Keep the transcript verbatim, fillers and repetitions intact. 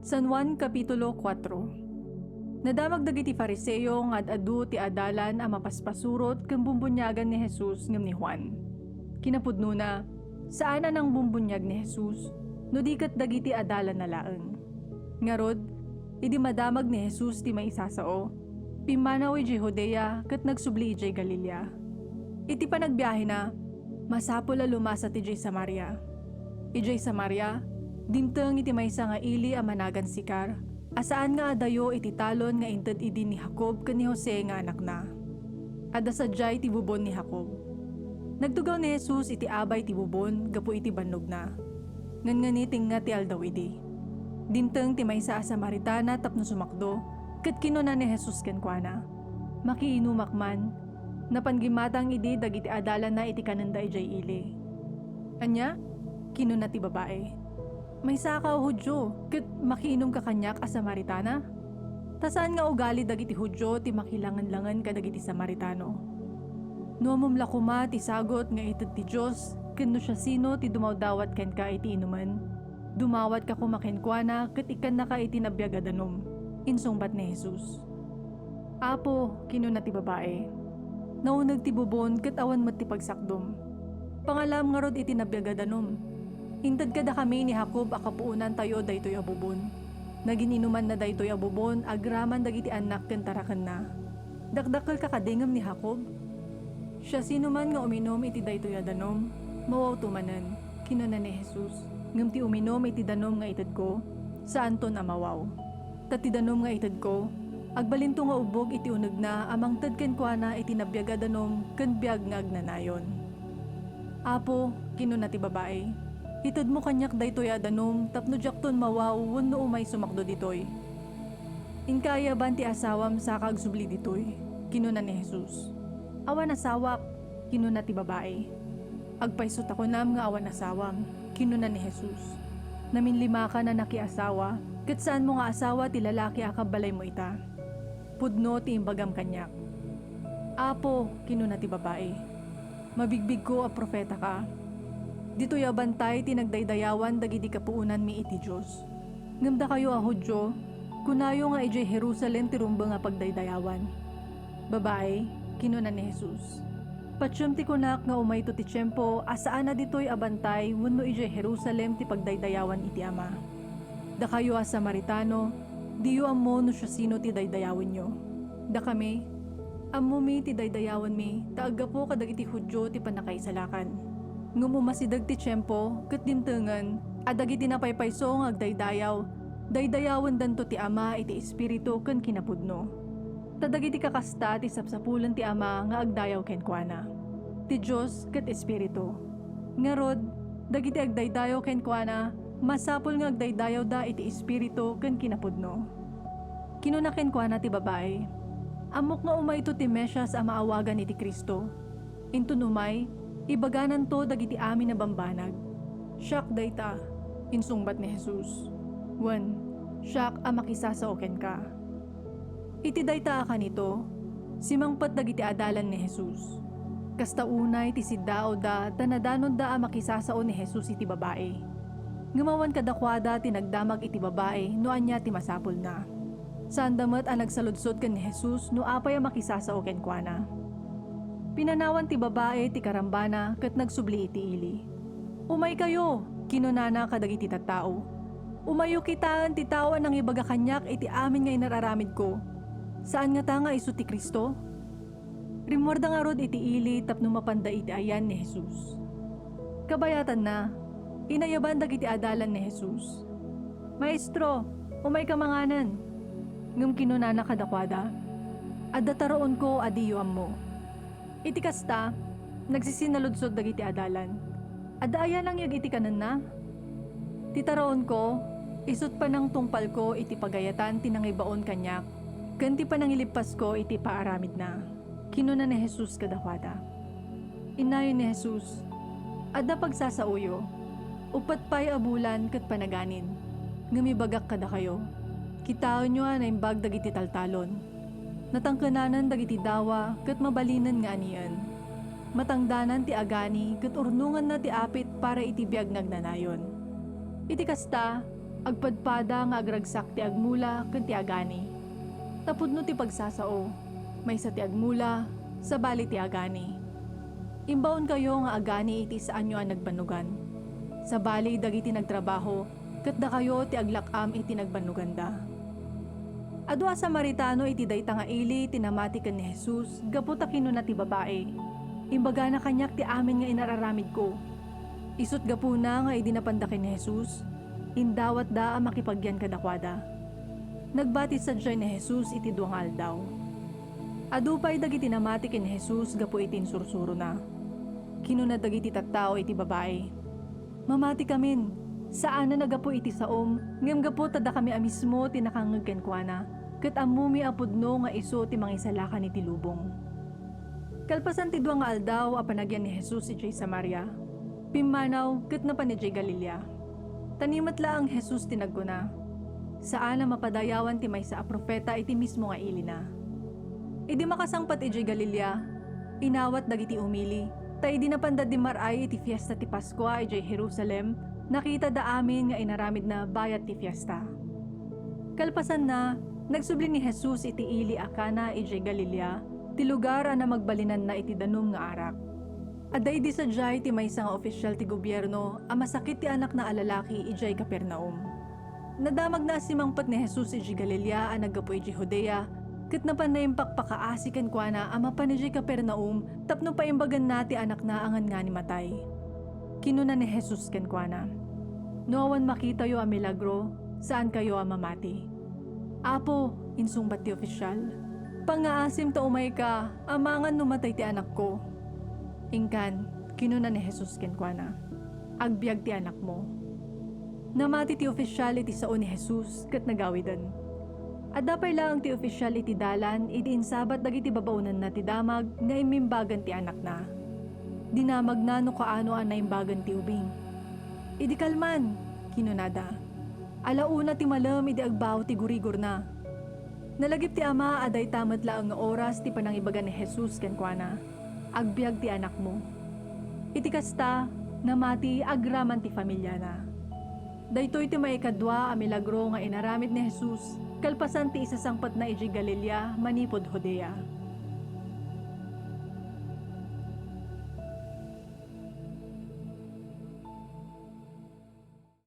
San Juan, Kapitulo kuatro. Nadamag dagiti Fariseo nga ad-adu ti adalan a mapaspasurot ken bumbuniagan ni Jesus ngem ni Juan. Kinapudnona, saan a nangbumbuniag ni Jesus, no di ket dagiti adalanna laeng. Ngarud, idi madamag ni Jesus ti maisasao, pimmanaw idiay Judea ket nagsubli idiay Galilea. Iti panagbiahena, masapul a lumasat idiay Samaria. Idiay Samaria, dimteng iti maysa nga ili a managan Sicar, a saan nga adayo iti talon nga inted idi ni Jacob ken ni Jose nga anakna. Adda sadiay ti bubon ni Jacob. Nagtugaw ni Jesus iti abay ti bubon gapu iti bannogna. Nganngangi tengnga ti aldaw idi. Dimteng ti maysa a Samaritana tapno sumakdo, ket kinuna ni Jesus kenkuana, "Makiinumak man." Napan gimmatang idi dagiti adalanna iti kanenda idiay ili. "Ania?" kinuna ti babai. "Maysaka a Judio, ket makiinumka kaniak a Samaritana? Ta saan nga ugali dagiti Judio ti makilangenlangen kadagiti Samaritano. No ammom la koma ti sagut nga ited ti Dios ken no siasino ti dumawdawat kenka iti inumen, dumawatka koma kenkuana ket ikkannaka iti nabiag a danum," insungbat ni Jesus. "Apo," kinuna ti babai, "nauneg ti bubon ket awan met ti pagsakdom. Pangalam ngarud iti nabiag a danum. Inted kadakami ni Jacob a kapuonantayo daytoy a bubon. Nagin-inumanna daytoy a bubon agraman dagiti annak ken tarakenna. Dakdakkelka kadi ngem ni Jacob? Siasinoman nga uminum iti daytoy a danum, mawawto manen," kinuna ni Jesus. "Ngem ti uminum iti danum nga itedko, saanton a mawaw. Ta ti danum nga itedko, agbalinto nga ubbog iti unegna a mangted kenkuana iti nabiag a danum ken biag nga agnanayon." "Apo," kinuna ti babai, "itedmo kaniak daytoy a danum tapno diakton mawaw wenno umay sumakdo ditoy." "Inka ayaban ti asawam saka agsubli ditoy," kinuna ni Jesus. "Awan asawak," kinuna ti babai. "Agpayso ta kunam nga awan asawam," kinuna ni Jesus. "Naminlimakan a nakiasawa, ket saanmo nga asawa ti lalaki a kabbalaymo ita. Pudno ti imbagam kaniak." "Apo," kinuna ti babai, "mabigbigko a profetaka. Ditoy a bantay ti nagdaydayawan dagiti kapuonanmi iti Dios. Ngem dakayo a Judio, kunayo nga idiay Jerusalem ti rumbeng a pagdaydayawan." "Babai," kinuna ni Jesus, "patiem ti kunak nga umayto ti tiempo a saan a ditoy a bantay wenno idiay Jerusalem ti pagdaydayawan iti Ama. Dakayo a Samaritano, diyo ammo no siasino ti daydayawenyo. Dakami, ammomi ti daydayawenmi ta aggapu kadagiti Judio ti pannakaisalakan. Ngem umasideg ti tiempo ket dimtengen a dagiti napaypayso nga agdaydayaw, daydayawendanto ti Ama iti Espiritu ken kinapudno. Ta dagiti kakasta ti sapsapulen ti Ama nga agdayaw kenkuana. Ti Dios ket Espiritu. Ngarud, dagiti agdaydayaw kenkuana, masapul nga agdaydayawda iti Espiritu ken kinapudno." Kinuna kenkuana ti babai, "Ammok nga umayto ti Mesias a maawagan iti Cristo. Inton umay, ibagananto dagiti amin a bambanag." "Siak dayta," insungbat ni Jesus. "Wen, siak a makisasao kenka." Iti dayta a kanito, simangpet dagiti adalan ni Jesus. Kasta unay ti siddaawda ta nadanonda a makisasao ni Jesus iti babai. Ngem awan kadakuada ti nagdamag iti babai no ania ti masapulna. Saanda met a nagsaludsod ken ni Jesus no apay a makisasao kenkuana. Pinanawan ti babai ti karambana ket nagsubli iti ili. "Umaykayo," kinunana kadagiti tattao. "Umayyo kitaen ti tao a nangibaga kaniak iti amin nga inar-aramidko. Saan ngata nga isu ti Cristo?" Rimmuarda ngarud iti ili tapno mapanda iti ayan ni Jesus. Kabayatanna, inayaban dagiti adalan ni Jesus. "Maestro, umayka manganen." Ngem kinunana kadakuada, "Adda taraonko a diyo ammo." Iti kasta, nagsisinaludsod dagiti adalan, "Adda aya nangyeg iti kanenna? Ti taraonko, isut' panangtungpalko iti pagayatan ti nangibaon kaniak ken ti panangilippasko iti paaramidna," kinuna ni Jesus kadakuada. Innayon ni Jesus, "Adda pagsasaoyo. Uppat pay a bulan ket panaganin. Ngem ibagak kadakayo, kitaenyo a naimbag dagiti taltalon. Natangkenanen dagiti dawa ket mabalinen nga anien. Matangdanan ti agani ket urnonganna ti apit para iti biag nga agnanayon. Iti kasta, Agpadpada nga agragsak ti agmula ken ti agani. Tapudno ti pagsasao, maysa ti agmula, sabali ti agani. Imbaonkayo nga agani iti saanyo a nagbannogan. Sabali dagiti nagtrabaho, ket dakayo ti aglak-am iti nagbannoganda. Adu a Samaritano iti dayta nga ili ti namati ken ni Jesus gapu ta kinuna ti babai, "Imbagana kaniak ti amin nga inararamidko." Isut' gapuna nga idi napanda ken ni Jesus, indawatda a makipagyan kadakuada. Nagbati sadiay ni Jesus iti dua nga aldaw. Adu pay dagiti namati ken ni Jesus gapu iti insursurona. Kinuna dagiti tattao iti babai, "Mamatikamin, saanen a gapu iti saom, ngem gapu ta dakami a mismo ti nakangngeg kenkuana, ket ammomi a pudno nga isu ti mangisalakan iti lubong." Kalpasan ti dua nga aldaw a panagyan ni Jesus idiay Samaria, pimmanaw ket napan idiay Galilea. Ta ni met laeng Jesus ti nagkuna, "Saan a mapadayawan ti maysa a profeta iti mismo nga ilina." Idi makasangpet idiay Galilea, inawat dagiti umili, ta idi napanda dimmar-ay iti fiesta ti Paskua idiay Jerusalem, nakitada amin nga inaramidna bayat ti fiesta. Kalpasanna, nagsubli ni Jesus iti ili a Cana idiay Galilea, ti lugar a namagbalinanna iti danum nga arak. Adda idi sadiay ti maysa nga ofisial ti gobierno a masakit ti anakna a lalaki idiay Capernaum. Nadamagna a simangpet ni Jesus idiay Galilea a naggapu idiay Judea, ket napan naimpakpakaasi kenkuana a mapan idiay Capernaum tapno paimbaganna ti anakna a nganngani matay. Kinuna ni Jesus kenkuana, "No awan makitayo a milagro, saankayo a mamati." "Apo," insungbat ti ofisial, "pangngaasim ta umayka, amangan no matay ti anakko." "Inkan," kinuna ni Jesus kenkuana, "agbiag ti anakmo." Namati ti ofisial iti sao ni Jesus ket nagawiden. Adda pay laeng ti ofisial iti dalan idi insabat dagiti babaonanna ti damag nga immimbagan ti anakna. Dinamagna no kaano a naimbagan ti ubing. "Idi kalman," kinunada, "alauna ti malem idi agbao ti gurigorna." Nalagip ti ama a dayta met laeng nga oras ti panangibaga ni Jesus kenkuana, "Agbiag ti anakmo." Iti kasta, namati agraman ti familiana. Daytoy ti maikadua a milagro nga inaramid ni Jesus kalpasan ti isasangpetna idiay Galilea manipud Judea.